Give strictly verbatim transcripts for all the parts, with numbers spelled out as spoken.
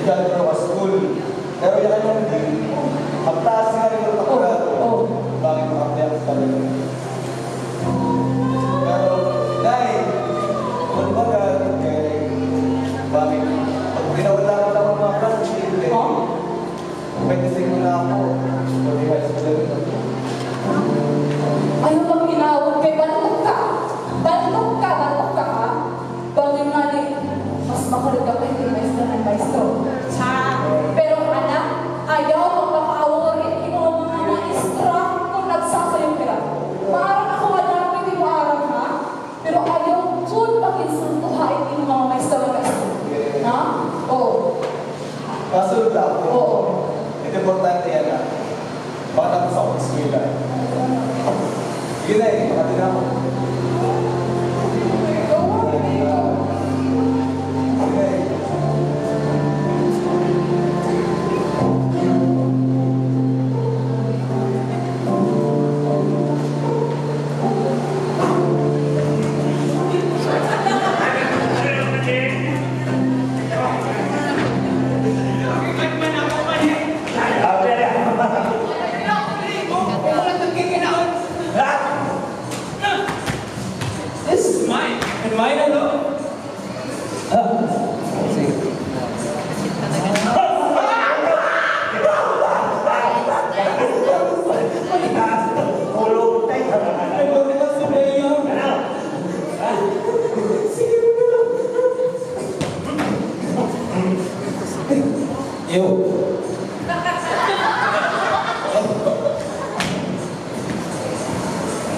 Diyan ko sa school. Pero yan ang hindi. Magtaas nga rin ang grado. Oo. Bakit makapiyak sa talaga? Pero, Nay, kumbaga, eh, bakit? Pag pinawala ko lang ang mga klase, eh, twenty-six na ako. Pwede high school. Ano bang tinawag kay bantok ka? Bantok ka, bantok ka, ha? Bangin ngani, mas makarga pa hin maestra ngan maestro. Pero, anak, ayaw magpakaawor it imo mga maestra kon nagsasayaw hira. Maaram ako nga damo it imo aram, ha? Pero ayaw gud pakinsultoha it imo mga maestra ngan maestro. Ha? Oo. Kasunod ako. Oo. Ito importante yana. Baka tapos ako sa eskwela. Sige na eh, makati na ako. Sige na eh. This is mine, and mine alone. Ah, sige. Ew.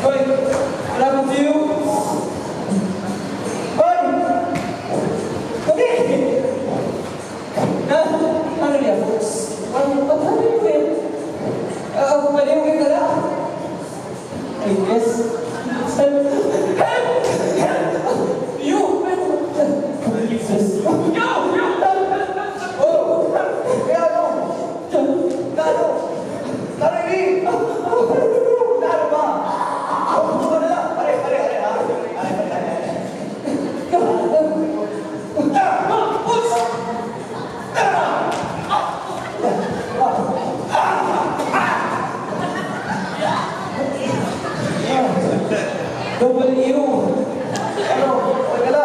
Hoy, what happened to you? Hoy! Come here! Ah, ano niya, folks? What, what happened to him? Ah, ah, pwede mo kita na? Ay, yes. Help! Help! Help! You! Jesus! You! You! Oh! Kaya ano? Lalo! Lalo, ini! Lalo ba? Pare, pare, pare, ha? W! Ano? Wala.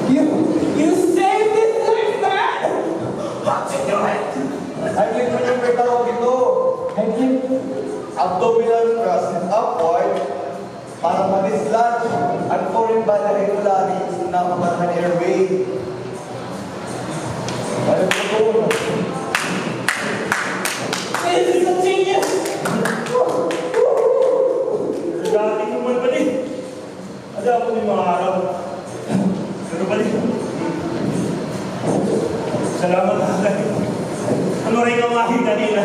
You, you saved his life, man! How'd you do it? High kick ko yung may tawag ito. High kick? Abdominal thrust is upward para ma-dislodge ang foreign body regularly na kaparangan airway. This is a genius! Dati mo man pala eh. Ada ako ni mga araw. Pero pala eh. Salamat, tatay. Ano rin ang aking kanina?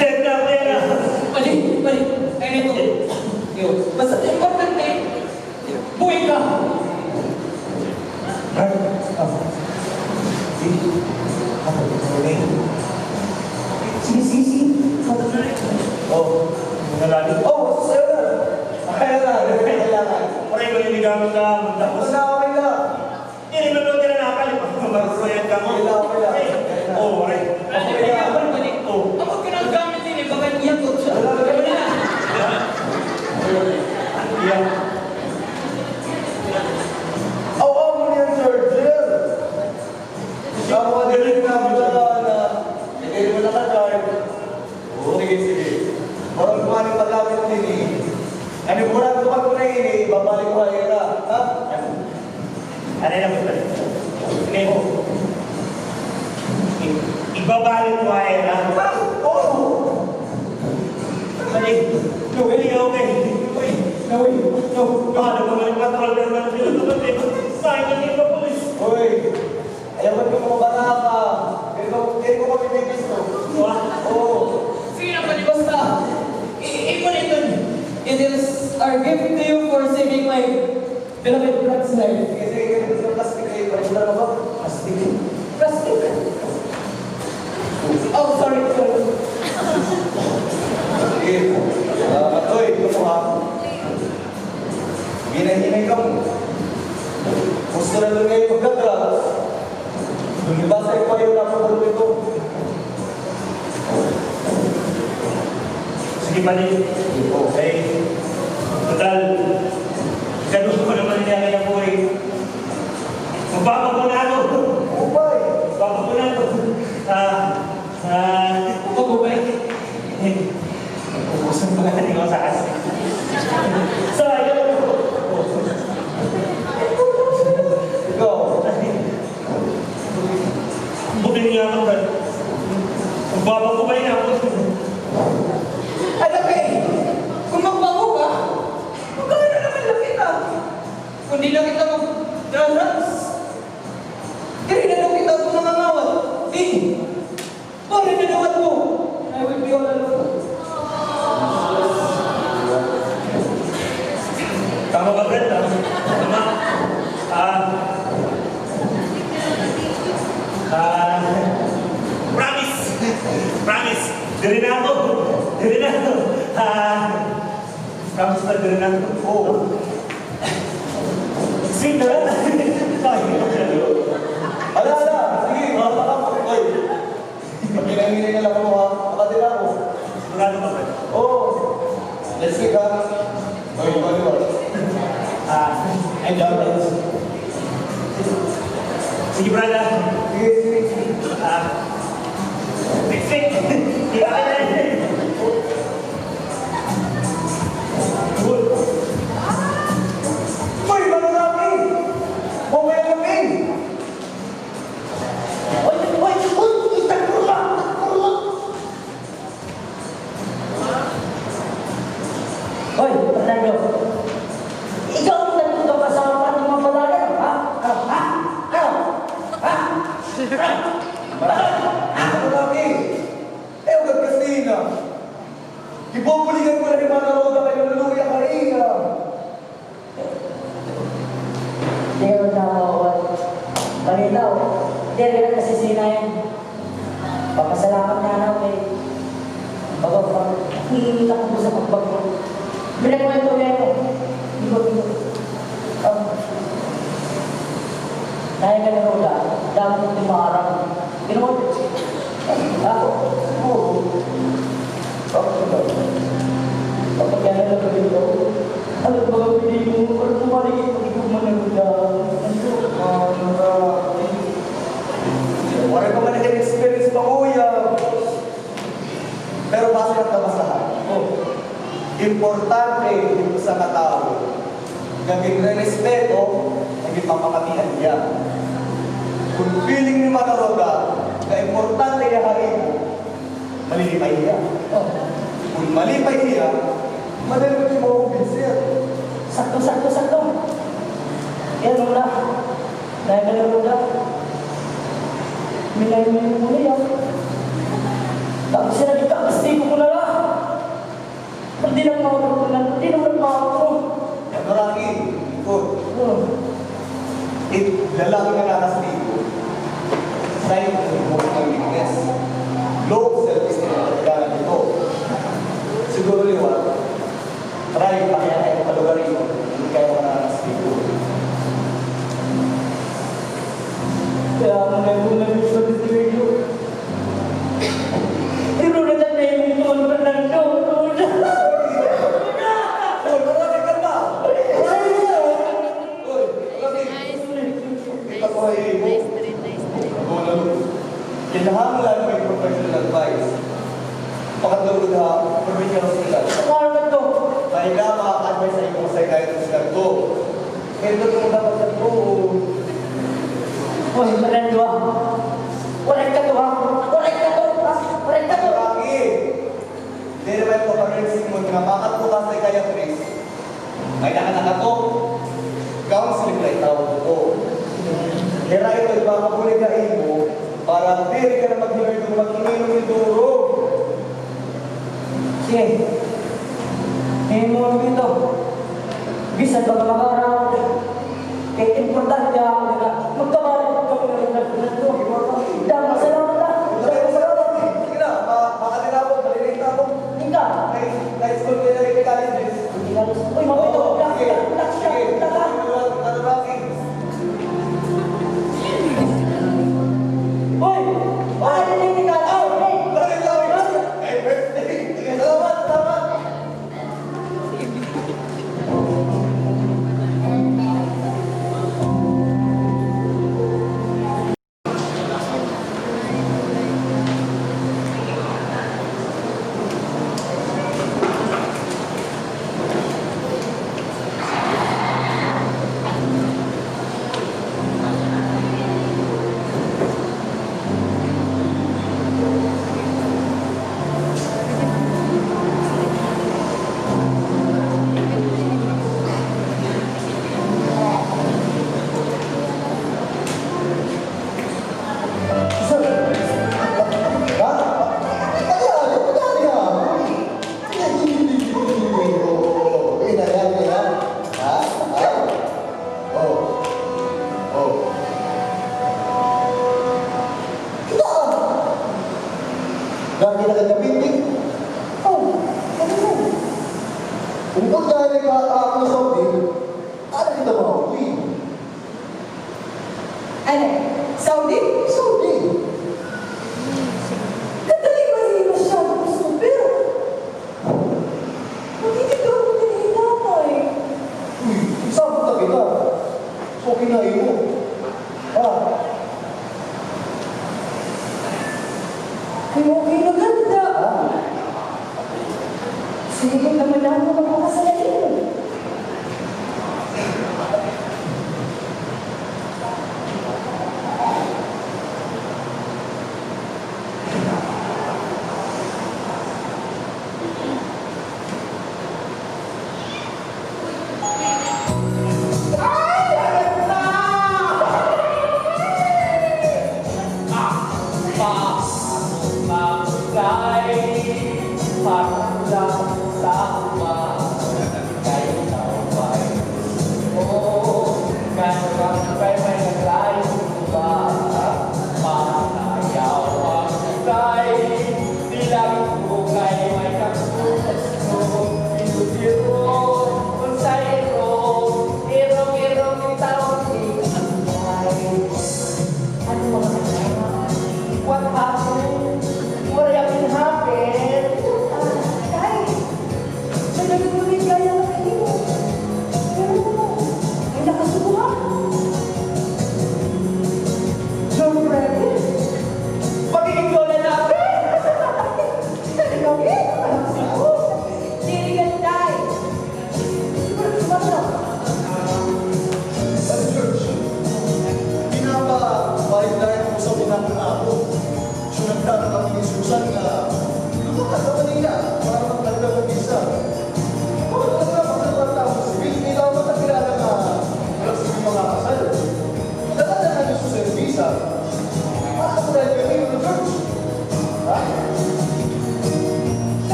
Check na ako yan, ah. Pali, pali. Ay, nito. Yo, basta importante. Buhay ka! Ay, ah. Sige. Ah, okay. Sige, sige, sige. Oh, nalalim. Oh, sir. Kaya na, kailangan. Pare, maliligawan ka, magtapos. Wala, okay na. Diri man daw diri nakakalimutan, maruruyag kamo. Wala, wala. Ay, oh, ay. Okay na. Oh. Ako kinagamit ini, baka niya po siya. Wala, wala. Yeah. Aw, aw, mo niyan, Sir Jill. Siya mo, diri na, wala na. Diri mo nakakay. Oo, sige, sige. Parang kumani paggamit din eh. Ano, mura ko pag muna ini, babalik ko ay na. Ha? Ano? Ano na ba? Ano? I-, ibabalik ko ay na. Ha? Oo! Mali. No way. Okay, okay. No way. No way. No. Baka na bumalik patrol na naman sila sa pati. Sayang yung iba, pulis. Oy. Ayaw man ko mga bata ka. Kaya ko, kaya ko kami may gusto. Wa? Oo. Sige na, pwede basta. I-, imo na ito. It is our gift to you for saving my beloved brother's life. Sige, sige, sige, sige, plastic kayo. Pwede na ba? Plastic. Plastic. Oh, sorry, sorry. Sige. Salamat, oy. Ito po, ha. Hinay-hinay kamo. Gusto na lang kayo magka-drugs. Lumibas kayo pa yun ako, bro, ito. Sige, pare. Okay. Total, ganun ko naman niya kaya po eh. Magpapako na ako. Upay. Magpapako na ako. Ah, ah, magpapako ba eh? Ubusan pa nga, hindi ko sa akin. So, ayun. Ikaw. Buti niya ako, Brad. Ang baba ko ba yun ako? Anak eh, kung magbago ka, magkano naman lang kita? Kung di lang kita mag-drugs, diri na daw kita ito nangangawat. Eh, Pare na daw ako. I will be all alone. Tama ba, Brad? Tama. Tama. Ah. Ah, promise. Promise. Diri na ako. Diri na ako. Ah, promise na diri na ako. Oo. Sweet na. Ala, ala. Sige, makakapag-, oy. Pagkinahingi na lang mo, ha? Makatira ako. Sigurado ka, Brad? Oo. Let's see, ha? Oy, ikaw, di ba? Ah, I doubt it. Sige, Brad, ah. Sige, sige, sige. Ah, next week. Uy, Manong Rocky! Okay, okay. Hoy, hoy, hoy! Itagpurla! Itagpurla! Hoy, Fernando! Ikaw an nagtutong ka sa mga balayan, ha? Ano? Ha? Ano? Ha? Ano? Ano, Rocky? Eh, ugad kasi na. Gibubuligan ko na ni Mana Roda kay luluya ka iya. Pero dapat, balitaw, diri na kasi sinayan. Papasalamat na ako kay Bago pa, nakikita ko sa pagbago. Pinagkwento niya ako. Iba, iba. Ah. Kaya ka na, Roda, damo kong timarang. Ginawa ko. Ako, siguro. Ako, siguro. Kapag yan ang nagawin ko, ano ba ang pili mo? Ano ba ang pili mo? Ano ba ang pili mo? Wala pa man nag-experience pa, kuya. Pero base la ha basahan ko, importante it usa ka tawo nga ginrerespeto, nga ginpapakatian hiya. Kon feeling ni Mana Roda nga importante hiya ha imo, malilipay hiya. Kon malipay hiya, madali mo makumbinsi. Sakto, sakto, sakto. Yan, Roda. Dahil ka na, Roda. Minay mo yung muli, ah. Tapos sila, di ka, gusto ko na lang. Pwede lang mga pagkunan, pwede lang mga ako. Marami, ito. Oh. It, lalaki nga nakastigo. Sign of emotional weakness. Low self-esteem ang pagkana dito. Siguro liwat. Try, pakianay ko pa lugar ito. Hindi kayo makakastigo. Kaya mo na yung nag-ibig sa dito. Pero natatay mo ito, Fernando. Uy, marami ka ba? Uy, marami. Nice. Nice trade, nice trade. Kinahanglan may professional advice. Pakadto gud ha provincial hospital. Ano ba ito? May dama advice sa imo sa psychiatrist ngadto. Kaya ito dapat sa buo. Uy, Fernando, ah. Waray ka to, ha? Waray ka to, ha? Waray ka to. Bakit? Diri man ko ma-risk mo nga makadto ka sa psychiatrist. May nakakato. Counseling na itawag ko. Dira ito, ipapabuli ka imo para diri ka na maghinom-hinom, maghinom-hinom duro. Sige. Himo ito. Bisan pa ka makaaraw. Kay importante ako nga magkabalik kami ng nagdungan mo. Dama, salamat, ah. Salamat, salamat. Sige na, ma-, makatira ako, malilate na ako. Ika? Nice, nice call kayo na rin, Alex. Uy, mga ito, black, black, black, black. Saudi? Saudi. Kadali man ini masyado, gusto, pero makikita ko din hi tatay. Uy, sabot na kita. Okay na imo. Ah. Ay, okay na ganda. Ah. Sige naman ako, magpakasal na rin.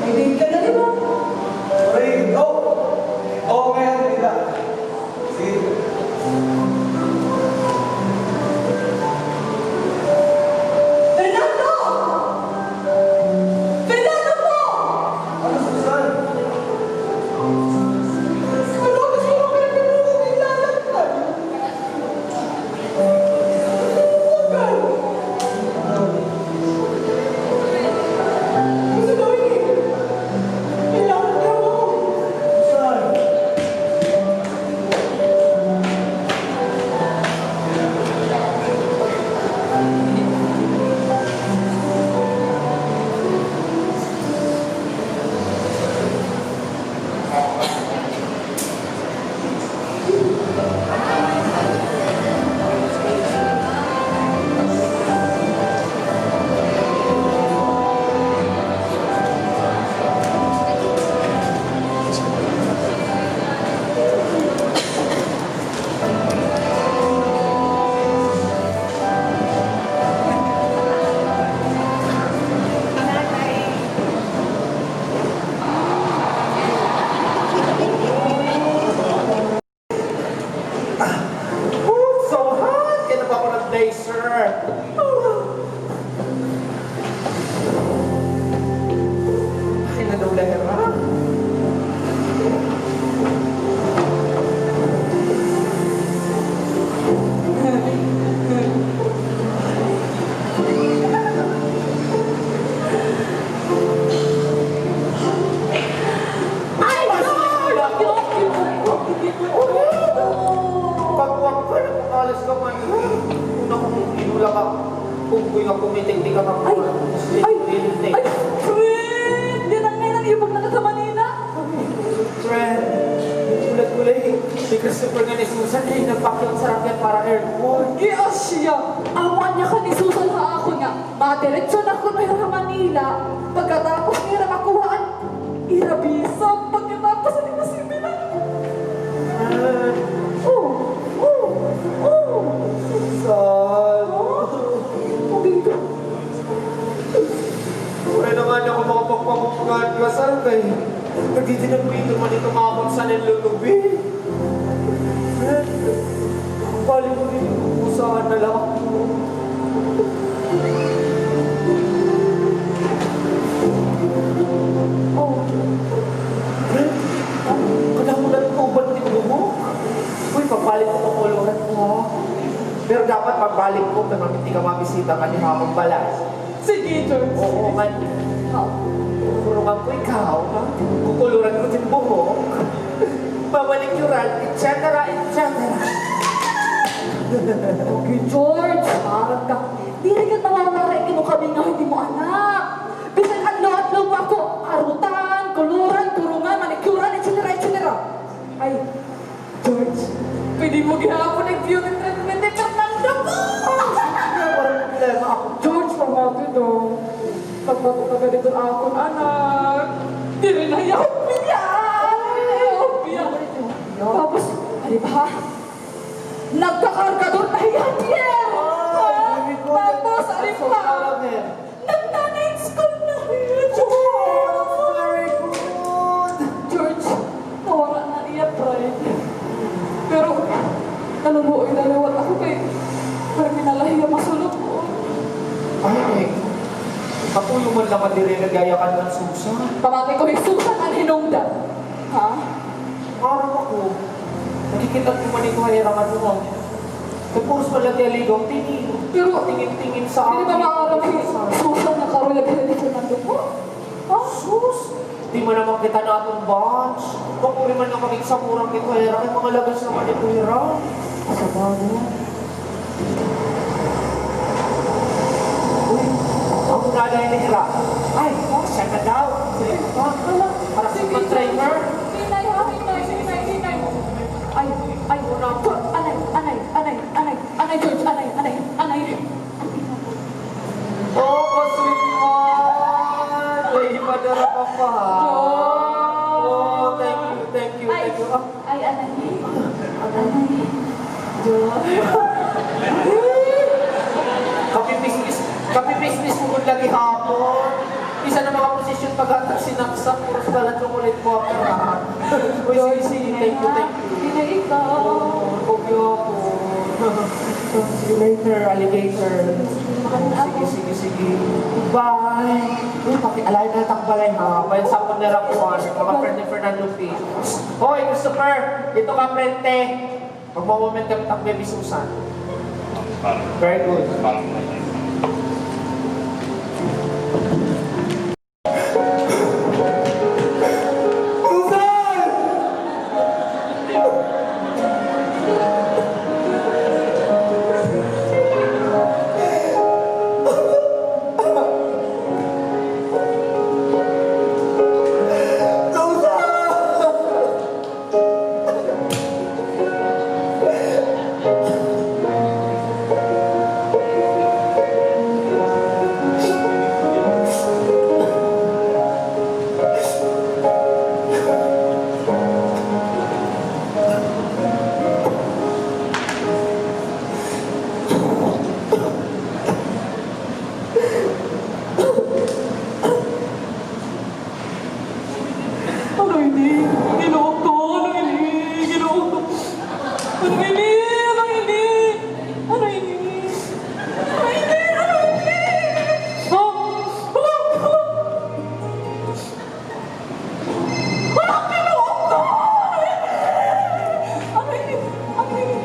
May date ka na, di ba? Uy, go! Oo, ngayon, di ba? Sige. Fernando! Fernando po! Ano, Susan? Ano, gusto mo ba yung pinulong yung lalakad? Oh, so hot! Kaya na ba ako nag-blazer? Ay, nadula hira. Ay, Lord! Pagwag ka na, pangalas ka man. Una ko mong inula ka. Kung ko'y nga kumitik, di ka mag- Ay! Ay! Ay, friend! Di na ngayon ang iyong pagnakat sa Manila. Friend, nagulat ko la, eh. Si Christopher ngan hi Susan, eh, nagpakyat ha sarayan para airport. Iya siya. Amo an yakan ni Susan ha akon nga madiretso na kuno hira ha Manila. Pagkatapos nira makuha an ira visa, pagkatapos an ira sibilan. Friend. Oh, oh, oh. Susan. Oh, oh, Waray na ngani ako makapagpabungkad, kasal kay nagdidinagmito man ito nga akon sanin lutubi. Balik ko dito, usahan na lang ako. Oh. Kadamo na ito uban ni buhok. Uy, pagbalik ko, kukuluran ko, ha? Pero dapat pagbalik ko, pero hindi ka mabisita kaniha akong balay. Sige, George. Oo man. Kukulungan ko ikaw. Kukuloran ko it im buhok. Mamanicure-an, et cetera, et cetera. Okay, George. Parang ka. Diri ka mawawara it imo kabingaw, it imo anak. Bisan adlaw-adlaw pa ako, arutan, kuloran, kurungan, manicure-an, et cetera, et cetera. Ay, George, pwede mo gihapon ig-beauty treatment ni Fernando ko! Wala problema ako. George, pamati daw. Pagbato ka gad didto akon anak. Diri na hiya hopya! Diri na hiya hopya! Tapos, ari pa ha? Nagkakargador na hiya, Pierre! Tapos, ari pa? Nag-night school na hiya, George! Oh, that's very good! George, nawara na iya pride. Pero, naluluoy na liwat ako kay permi na la hiya masulod. Ay, eh. Katuyo man la nga diri nag-ayakan kan Susan. Pamati ko, hi Susan an hinungdan. Ha? Maaram ako. Nakikita ko man ito ha ira nga duha. Kay puros man la it iya ligaw, tingin. Pero, tingin-tingin sa akin. Diri ba maaram hi Susan nga karuyag hiya ni Fernando po? Ha? Sus! Di man naman kita naton batch. Makuri man nga makigsamuran kita hira. Kay mga lagas naman ito hira. Sa bagay. Uy, ako na dahil ni Hira. Ay, siya na daw. Sige, ha? Para sa pag-driver. Hinay, ha? Hinay, hinay, hinay. Ay, ay, anay, anay, anay, anay, anay, George, anay, anay, anay. Oh, ka-sweet man. Ay, madara pa pa. Oh, thank you, thank you, thank you. Ah. Ay, anay. Anay. Kapipismis, kapipismis. Sugod lagi hapon. Isa na mga posisyon paghatag sinaksak, puros balat chocolate water, ha? Uy, sige, sige, thank you, thank you. Dili ikaw. Kogyo ako. See you later, alligator. Sige, sige, sige. Bye. Uy, pakialay na takbalay, ha? Bayan sa akon na rapuan. Mga friend ni Fernando P. Hoy, Christopher! Dito ka, frente! Magmamamit kami tak Baby Susan. Very good. Ano ini? Ginoo ko, ano ini? Ginoo ko. Ano ini? Ano ini? Ano ini? Ano ini? Ano ini? Ha? Hala, hala. Hala, Ginoo ko! Ano ini? Ano ini?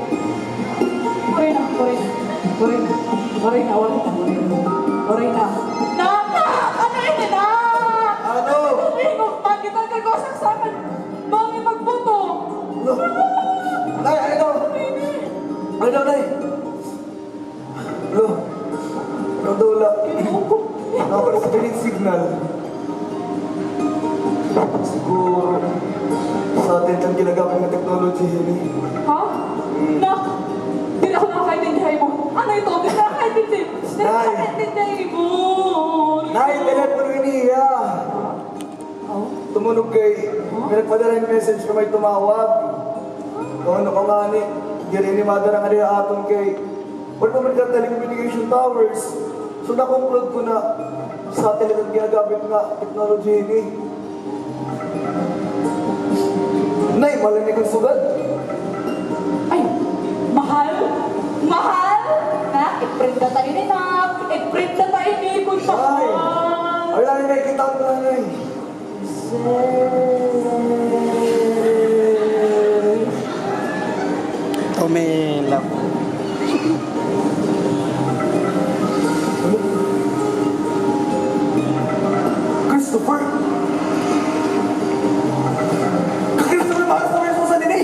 Waray na, waray na. Waray na. Waray na, waray na, waray na. Waray na. Nak! Nak! Ano ini, nak? Ano? Ano ini? Bakit ang kagwasak sa akin? Bangin magbuto. Lo. Nay, ano? Ano, nay? Lo. Ang dula. Nakaka-, sa signal. Siguro, sa aton it ginagamit nga technology hini. Ha? Nak, diri ako nakakaintindi ha imo. Ano ito? Diri ako nakakaintindi. Diri ako nakakaintindi ha imo. Nay, telepono ini, ha? Tumunog kay, may nagpadala hin message nga may tumawag. Ano ko ngani, diri ini madara ngadi ha aton kay, wala pa man kita telecommunication towers. So, na-conclude ko na satellite an ginagamit nga technology ini. Nay, mahal ini kon sugad. Ay, mahal? Mahal? Nak, i-print na ta ini, nak. I-print na ta ini, kon mahal. Ay, ay, nay, kita ko na, nay. Tumilok. Christopher! Christopher, mahal sa mga susan ini!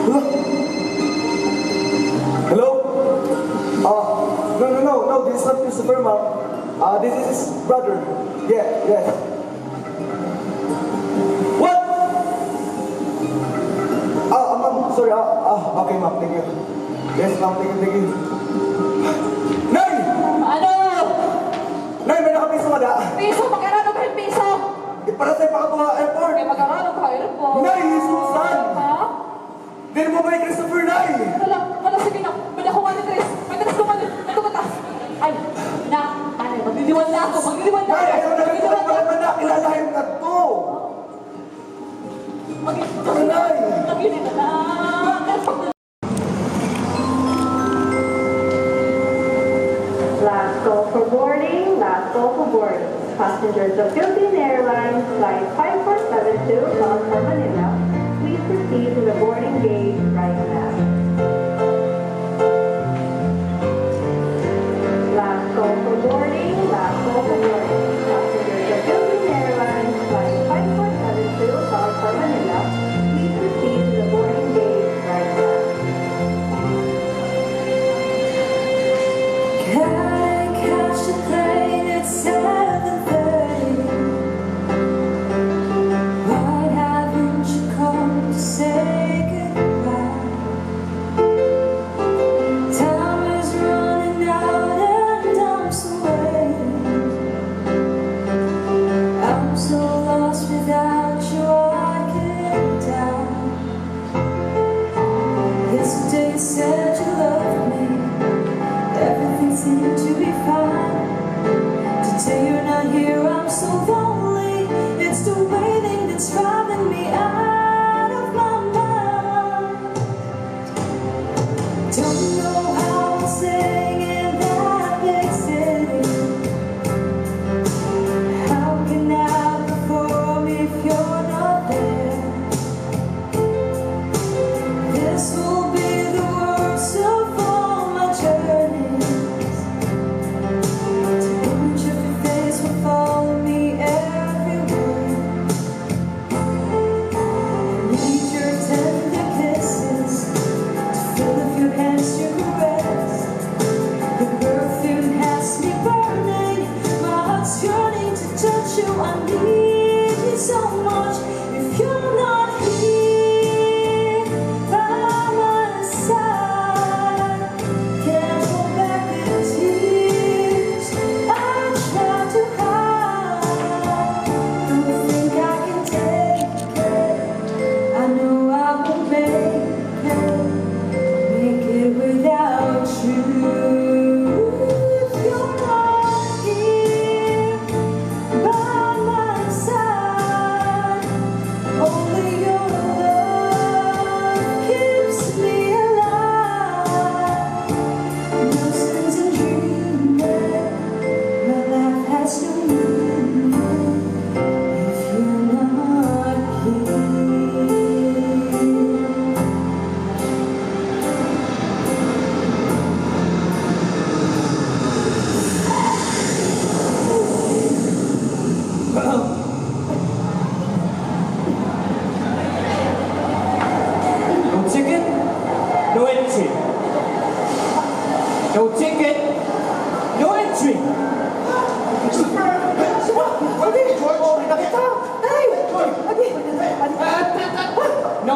Hello? Hello? Ah, no, no, no, no, this is not Christopher, ma'am. Ah, this is his brother. Yeah, yes. What? Ah, ah, ma'am, sorry. Ah, ah, okay, ma'am. Thank you. Yes, ma'am. Thank you, thank you. Nay! Ano? Nay, may nakapiso ka da? Piso? Mag-arado ka hin piso? Di para sa ipakatuwa airport. Kay mag-arado ka airport. Nay, Susan! Ha? Diri mo ba hi Christopher, Nay? Hala, hala, sige na. May dako nga ni Chris. May Chris ko man. Ito ka ta. Ay, na, Nay, magliliwan na ako. Magliliwan na ako. Nay, ayaw na, Nay. Magliliwan na ako. Wala na, kilala hin kadto. Mag-, Nay. Magliliwan na. Last call for boarding, last call for boarding. Passengers of Philippine Airlines Flight five four seven two bound for Manila, please proceed to the boarding gate right now. Last call for boarding, last call for boarding. Passengers of Philippine Airlines Flight five four seven two bound for Manila, please proceed to the boarding gate right now. Can I catch the plane at seven thirty? Why haven't you called to say goodbye? Time is running out and I'm so waiting. I'm so lost without you, I can die. Yesterday you said you loved me. Everything seems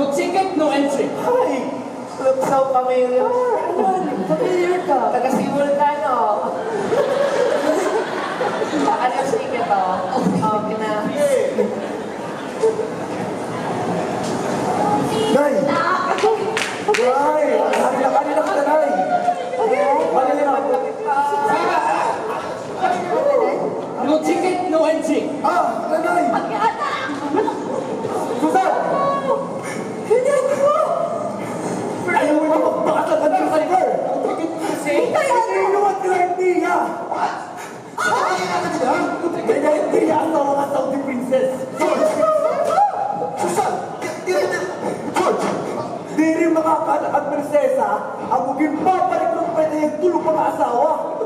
Ticket, no entry. Hi! Looks so familiar. Ano? Familiar ka? Taga Simulcano. Ano yung ticket, oh? Okay na. Nay! Nay! Kanina, kanina kita, Nay! Kanina. No ticket, no entry. Ah, Nanay! Susan! Ayaw mo magpakasal ka sa Jennifer! Hindi mo at Cynthia! Kay Cynthia asawa nga Saudi princess! Susan! George! Diri makakan an prinsesa, amo ginpaparekrut pa niya tulo pa nga asawa.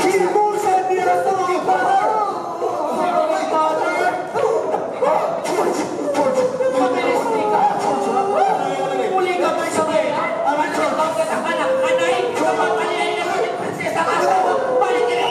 Imo sa niya sa mga father! Father! George! George! Mabilis ka! Uli ka pa sa mga! Ang anak, bakit ang anak, anay? Kapapalian niya kami, prinsesa ka! Balik ka na!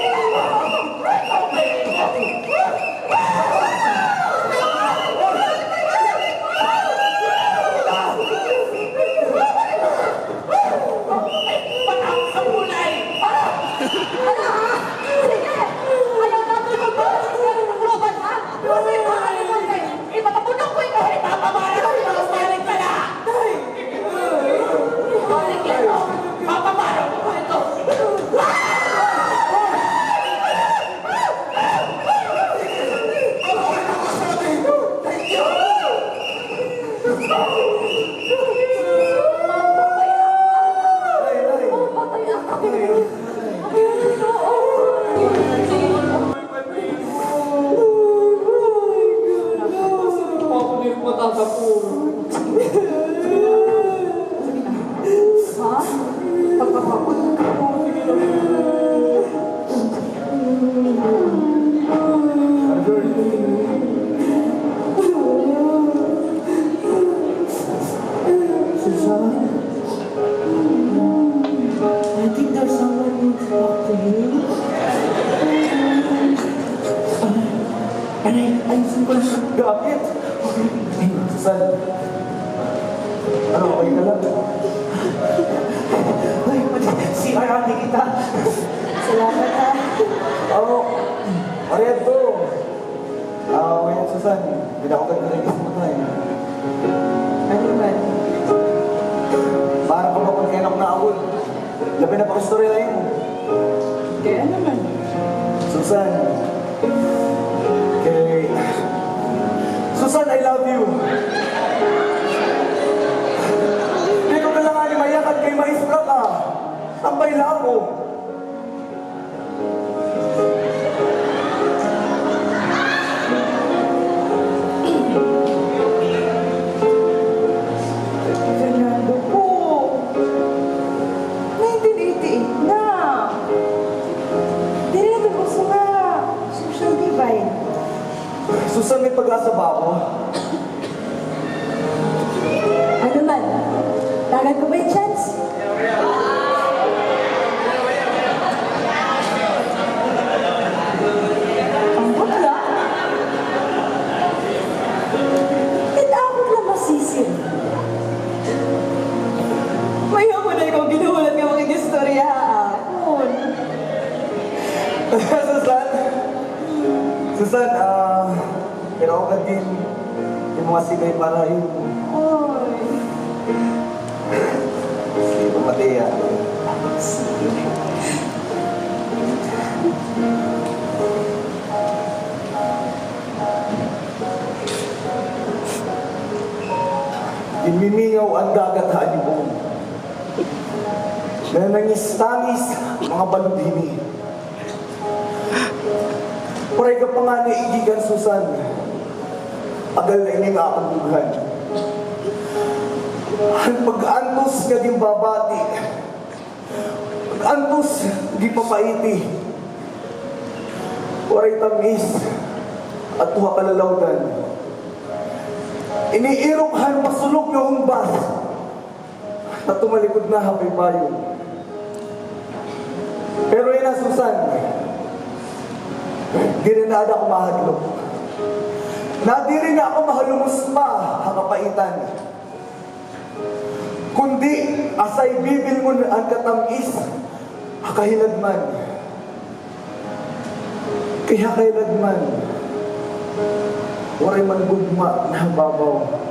Ha? Pagpapapag- Susan? I think there's someone needs to talk to you. Ay, ay, ay, sino ba? Gapit! Ay, Susan. Ano, okay ka lang? Ay, pati C R ate kita. Salamat, ha. Oo. Ariadto. Ah, ngayon, Susan, may dako ka na rin kasi matay. Ano man? Para ka ba kung kaya ako naawol? Labi na pag-istorya na yun. Kaya naman. Susan. Kay, Susan, I love you. Di ko kailangan ni Mayakan kay maestra ka. Tambay la ako. Fernando po. Nineteen eighty-eight na. Diri na ito gusto nga social divide. Susan, may pag-asa ba ako? Ano man? Tagan ko ba yung chance? Ambot la? It-ambot la masisir. Mayo ko na ikaw ginahulat nga makikistorya ha akon. Susan? Susan, ah, pero ako ka din, yung mga sigay para yun. Oy. Sige, pumatay ako. Sige. Ginmimingaw an dagat ha alibon. Nanangis-tangis mga balod hini. Waray ka pa ngani igikan, Susan. Agal na ini nga akon dughan. An pag-antos nga ginbabati, pag-antos ginpapaiti. Waray tam-is adto ha kalalawdan. Iniirok han masulog nga hungbas. At tumalikod na ha baybayon. Pero yana, Susan, diri na ada ako mahadlok. Nadiri nga ako mahalumos pa ha kapaitan, kundi asay bibilngon an katam-is ha kahiladman. Kay ha kahiladman, waray man gugma na babaw.